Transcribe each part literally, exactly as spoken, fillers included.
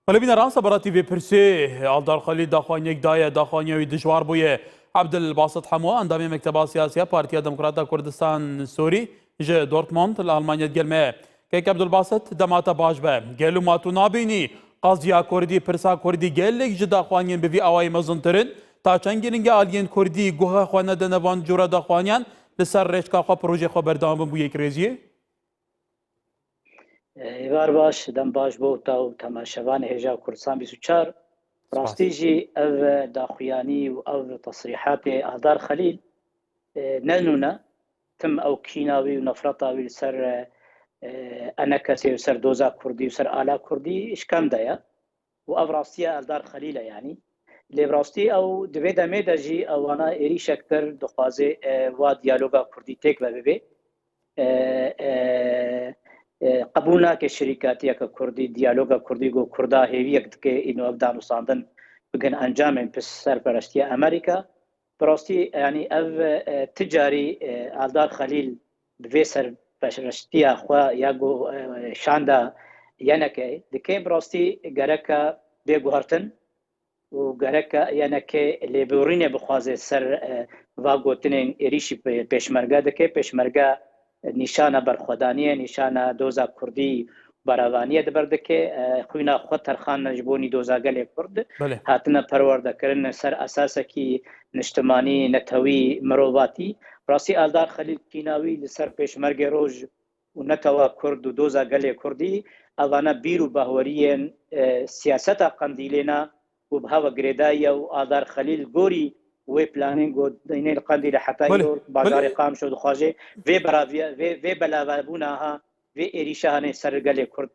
Belê bîne rast e, Bera T V pirsê Aldar Xelîl daxwaniyek daye, daxwaniya wî dijwar bûye. Abdulbasit Hemo, endamê Mekteba Siyasiya Partiya Demokrata Kurdistan Sorî ji Dortmund li Almanya digel me ye. Kek Abdulbasit, dema te baş be. Gelo ma tu nabînî qaziya Kurdî, pirsa Kurdî gelek ji daxwaniyên bi vî awayî mezintir in? Ta çend giring e aliyên Kurdî guha xwe nedine van cûra daxwaniyan, li ser rêçka xwe, projeyê xwe berdewam bin bo yekrêziyê? Êvar baş, dem baş bo te û temaşevanê hêja Kurdistan bîst û çar. Rastî jî ev daxuyanî û ev tesrîhatê Aldar Xelîl, e, ne nû ne. Tim ew kîna wî û nefreta wî li ser, e, enekesê û ser doza Kurdî û ser ala Kurdî ji kem de ye. Û ev rastiya Eldar Xelîl e, yanî. Lê bi rastî ew di vê demê de jî ew wana êrîşek kir, dixwaze, e, wa diyaloga Kurdî têk ve bibe. E, e, e, qebûl nake şirîkatiyeke Kurdî, diyaloga Kurdî ku Kurda hêviyek dike, îno ev danûstandin bikin encamên pişt serperestiya Amerîka. Bi rastî, yanî ev, e, ti carî, e, Eldar Xelîl bi vê serpeştiya xwe ya ku, e, şanda yenekê dike, bi rastî gereke bê guhertin û gereke yenekê lêborînê bixwaze ser, e, va gotinên êrîşî pê-, pêşmerge dike. Pêşmerge nîşana berxwedaniyê, nîşana doza Kurdî û berevaniyê di ber dike. E, xwîna xwe terxandine ji bo nî doza gelê Kurd. Belê. Hatine perwerdekirin ser esasekî niştimanî, netewî, mirovatî. Rastî Eldar Xelîl kîna wî li ser pêşmergê roj û netewa Kurd û doza gelê Kurdî, evane bîr û bahweriyên, e, siyaseta Qendîlê ne û bi hev ve girêdayî ye û Eldar Xelîl gorî wê planên ku dînê li Qendîlê heta Belê, îro belê. bajarê Qamişlo dixwaze vê beraviye, vê, vê belavebûna ha, vê êrîşa hanê ser gelê Kurd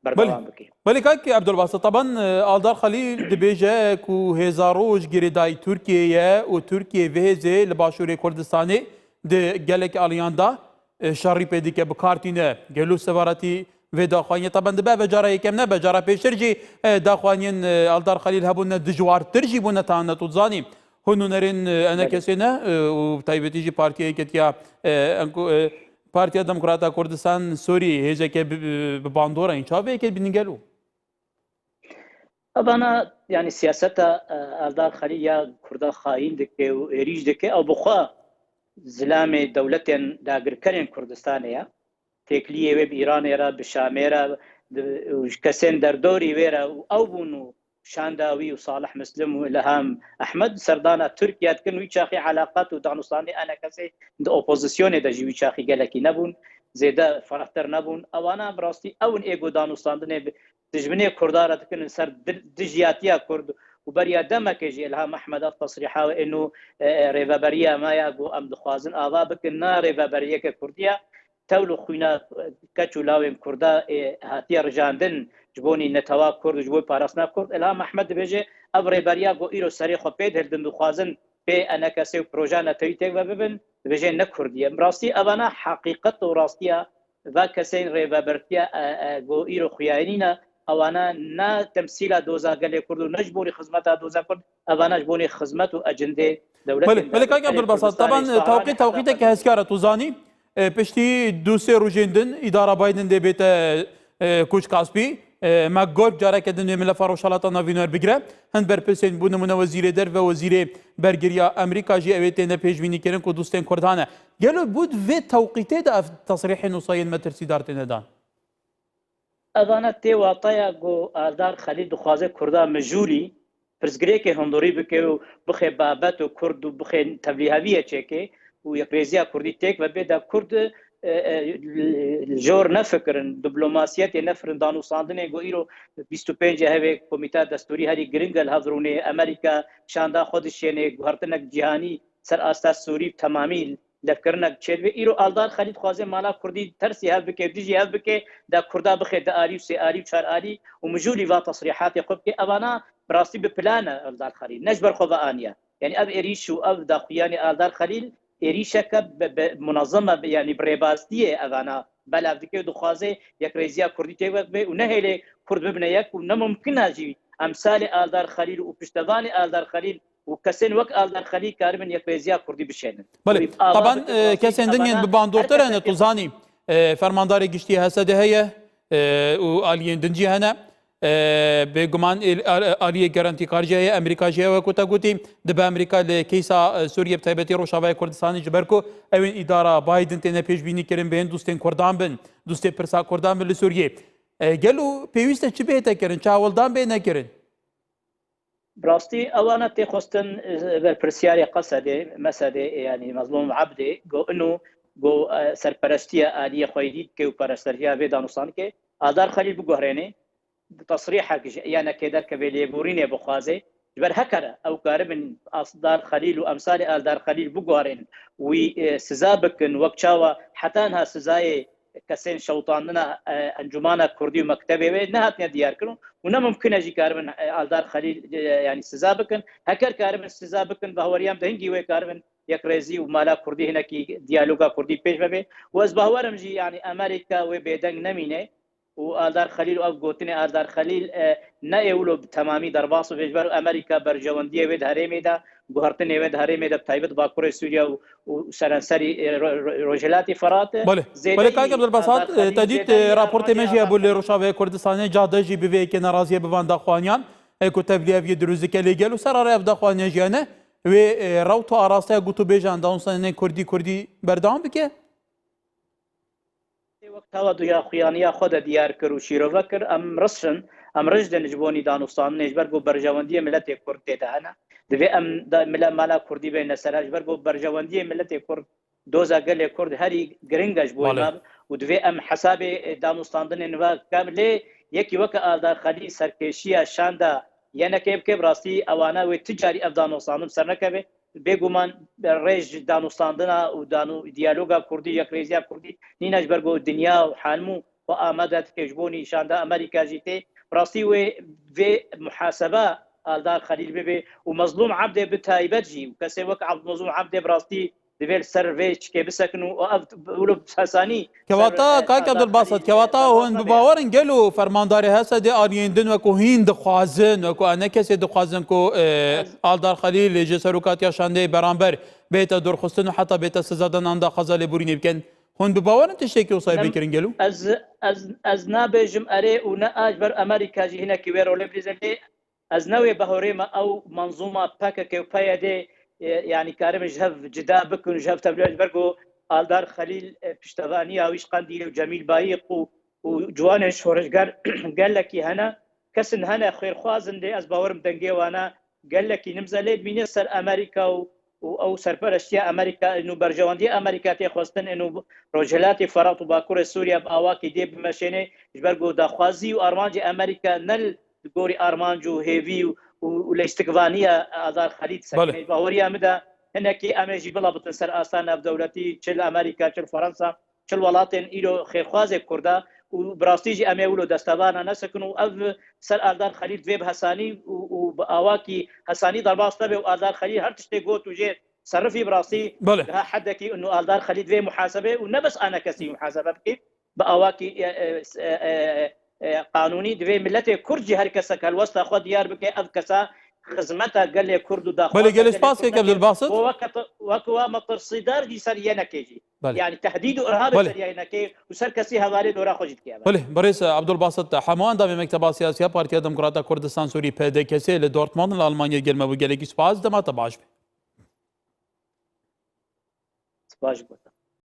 Belê. berdewam bike. Belê kak Abdulbasit, taban, e, Aldar Xelîl dibêje ku hêza roj girêdayî Tirkiyê ye û Tirkiye vê hêzê li Başûrê Kurdistanê di gelek aliyan de, e, şerî pê dike, bi kar tîne. Gelo sevaretî vê daxwaniye, taban dibe ve cara yekem nebe, cara pêştir jî, e, daxwaniyên, e, Aldar Xelîl hebûne, dijwartir jî bûne, tane tu dizanî. Hûn nûnerên, e, Belê. enekesê ne, e, û bi taybetî jî Partiya Yeketiya, e, enku-, e, Partiya Demokrata Kurdistan Sorî hêzeke bi, bi, bi bandora în çavê yekê bînin gelo? Evana, yanî siyaseta, e, Eldar Xelîl ya Kurda xayîn dike û êrîş dike, ew bi xwe zilamê dewletên dagirkerên Kurdistanê ye. Têkliyê wê bi Îranê re, bi Şamê re, di, û ji kesên derdorî wê re û ew bûn û şanda wî û Salih Muslim û Ilham Ehmed serdana Tirkiye dikin. Wî çaxî eleqat û danûstandê enekesê di opozisyonê de jî wî çaxî gelekî nebûn, zêde ferehtir nebûn. Ewana bi rastî ew in ê ku danûstandinê bi dijminê Kurda re dikin li ser di-, dijiyatiya Kurd û beriya demekê jî Ilham Ehmed ev tesrîha wê êno, e, e, rêveberiya me ya ku em dixwazin ava bikin, na rêveberiyeke Kurdî ye. Tewl û xwîna keç û lawên Kurda, e, hatiye rijandin ji bo nî netewa Kurd û ji bo parastina Kurd. Ilham Ehmed dibêje, ev rêberiya ku îro serê xwe pê dihildin, dixwazin pê enekesê û proja netewî têk ve bibin, dibêje ne Kurdî ye. Bi rastî evana heqîqet û rastiya va kesên rêvebertiya, e, e, ku îro xuyanî ne, ewana ne temsîla doza gelê Kurd û ne ji bo nî xizmeta doza Kurd, evana ji bo nî xizmet û ecindê dewletê Belê, belê, kak Abdulbasat, taban, e, tewqît, tewqîteke hezkar e, tu zanî. E, piştî du sê rojên din, îdara Biden dê bête, e, Koçka Spî. E, me got careke din wê milefa Rojhalata Navîn werbigire. Hin berpirsên, bo nimûne Wezîrê Derve, Wezîrê Bergiriya Amerîka jî ew ê têne pêşbînîkirin ku dostên Kurdan e. Gelo bo vê tewqîtê de ev tesrîhên wisa yên metirsîdar têne dan? Evana tê wataya ku Eldar Xelîl dixwaze Kurda mijûlî pirsgirêkê hundirî bike û bixe babet û Kurd û bixe tevlîheviyê çêke û yekrêziya Kurdî têk ve bê de Kurd, e, e, li jor nefikirin, diplomasiyetê nefirin, danûstandinê ku îro bîst û pêncê hevê Komîteya Destûrî herî giring e li hev rûnê, Amerîka şanda xwe dişênê, guhertinek cîhanî ser asta Sûrî bi temamî levkirinek çêdibe. Îro Eldar Xelîl dixwaze mala Kurdî tersî hev bike, dijî hev bike, da Kurda bixe du alî û sê alî û çar alî û mijûlî va tesrîhatê xwe bike. Evana bi rastî bi plan e Eldar Xelîl. Ne ji ber xwe ve aniye. Yanî ev êrîş û ev daxuyanî Eldar Xelîl êrîşeke bi, bi munezem e, bi, yanî bi rêbastiyê evana belav dike û dixwaze yekrêziya Kurdî tê ve bibe û nehêlê Kurd bibine yek û ne mumkin e jî emsalê Eldar Xelîl û piştevanê Eldar Xelîl û kesên wek Eldar Xelîl karibin yekrêziya Kurdî bişênin. Belê, Û ava taban, bikin, e, rastî kesên din yên evana bi bandortir her hene, kesek tu zanî. E, fermandarê giştî H S D heye, e, û aliyên din jî hene. E, bêguman ê-, a-, aliyê garantîkar jî heye, Amerîka jî heye, wekû te gotî, dibe Amerîka li keysa, e, Sûriyê, bi taybetî Rojavayê Kurdistanê, ji ber ku ew ên îdara Biden têne pêşbînî kirin, bên dostên Kurdan bin, dostê pirsa Kurdan bin li Sûriyê. E, gelo pêwîst e çi bihête kirin, çi hewldan bê nekirin? Bi rastî ewana tê xwestin, e, berpirsiyarê Qesedê, Mesedê, e, yanî Mezlûm Ebdê, go ino, go, e, serperestiya aliyê xweyî dike û perestariya vê danûstan dike, Aldar Xelîl biguherêne, tesrîhek ji yanekê derkeve, lêborînê bixwaze, ji ber hekere ew karibin Aldar Xelîl û emsalê Aldar Xelîl biguherênin, wî, e, siza bikin, wek çawa heta niha sizayê kesên şewitandina, e, Encûmana Kurdî û mektebê wê nehatine diyarkirin û ne mimkun e jî karibin, e, Aldar Xelîl, e, yanî siza bikin. Heker karibin siza bikin, bahweriyam de hingî wê karibin yekrêzî û mala Kurdî hinekî diyaloga Kurdî pêş bebe. Û ez bahwerim jî, yanî Amerîka wê bêdeng nemîne û Aldar Xelîl û ev gotinê Aldar Xelîl, e, ne ê wilo bi temamî derbas bibe, ji ber Amerîka berjewendiyê wê di herêmê de, guhertinê wê di herêmê de, bi taybet Bakurê Sûriye û û serenserî, e, ro-, ro-, Rojhilatê Ferat, e, Belê. zêde Belê, kak Ebdulbasat, e, te dît, e, raportê me jî hebû li Rojavayê Kurdistanê, cade jî bi vê yekê neraziyê bi van daxwaniyan, e, ku tevlî ev yê dirûst dike lê gelo ser arê ev daxwaniyan jî hene, wê, e, rewt û arasteya gotûbêjan danûstanên Kurdî, Kurdî berdewam bike? Wek tawa duya xuyaniya xwe de diyar kir û şîrove kir, em risk in, em risk din ji bo nî danûstandinê, ji ber ku berjewendiyê miletê Kurd tê de hene. Divê em da-, mile-, mala Kurdî bêne ser, ji ber ku berjewendiyê miletê Kurd, doza gelê Kurd herî giring e ji bo Belê. me û divê em hesabê, e, danûstandinên we kem lê yekî weke Aldar Xelîl serkêşiya şanda yenekê bike, bi rastî ewana wê ti carî ev danûstandin ser nekeve. Bêguman rêj danûstandina û danû-, diyaloga Kurdî, yekrêziya Kurdî nîne, ji ber ku dinya û halmû xwe amade dike ji bo nîşanda Amerîka jî tê. Bi rastî wê vê muhaseba Aldar Xelîl bibe û Mezlûm Ebdê bi taybet jî û kesê wek Abdulmezlûm Ebdê bi rastî divê li ser vê çikê bisekin û ev wilo bi hesanî Kewata, ser, e, kak Abdulbasit, kewata hûn bi bawer in gelo fermandarê Hesedê aliyên din wekû hîn dixwazin, wekû ene kesê dixwazin ku, e, Aldar Xelîl ji serokatiya şandeyê beramber bête dorxistin û heta bête sizadan an daxwaza lêborînê bikin. Hûn bi bawer in tiştekî wisa yê bikirin gelo? Ez, ez, ez nabêjim erê û ne a ji ber Amerîka jî hinekî wê rolê bidîze lê Ez ne wê bahorê me ew menzûma P K K û P Y D, e, yanî karibin ji hev cida bikin, ji hev tevlî, ji ber ku Aldar Xelîl, e, piştevaniya wî ji Qendîlê û Cemîl Bayîq û, û ciwanên şoreşger gelekî hene. Kesin hene xêrxwaz in lê ez bawerim dengê wana gelekî nimze lê dimîne ser Amerîka û, û ew serpereştiya Amerîka, û berjewendiya Amerîka tê xwestin, û Rojhilatê Ferat û Bakurê Sûriye bi awakî dê bimeşêne, ji ber ku daxwazî û armancê Amerîka ne li gorî armanc û hêvî û, û, û lêstikvaniya Adar Xelîd Belê. Sekine. Ji baweriya min de hinekî em ê jî bila bitin ser asta navdewletî, çi li Amerîka, çi li Fransa, çi li welatên îro xêrxwazê Kurda û bi rastî jî em ê wilo destevana nesekin û ev ser Aldar Xelîl divê bi hesanî û, û bi awakî hesanî derbas nebe û Aldar Xelîl her tiştê got û jê serifî bi rastî Belê. Niha hedekî û Aldar Xelîl divê muhasebe û ne bes anekesî muhasebe bike. Bi awakî, e, e, e, e, e, qanûnî divê miletê Kurd jî her kesek helwesta xwe diyar bike, ev kesa xizmeta gelê Kurd û daxwaza Belê, gelê gelê spas Kurd kek neke. Ebdulbasit. Bo weke, weke wa metirsîdar jî ser yenekê jî. Belê. Yani tehdîd û irhab Belê. Ser yenekê û ser kesî hevalê dora xwe jî dike. Belê, birêz Ebdulbasit Hemo, endamê Mekteba Siyasiya Partiya Demokrata Kurdistan Sûrî, P D K S, li Dortmund li Almanyayê gel me bû, gelekî spas, dema te baş be. Spas ji bo te.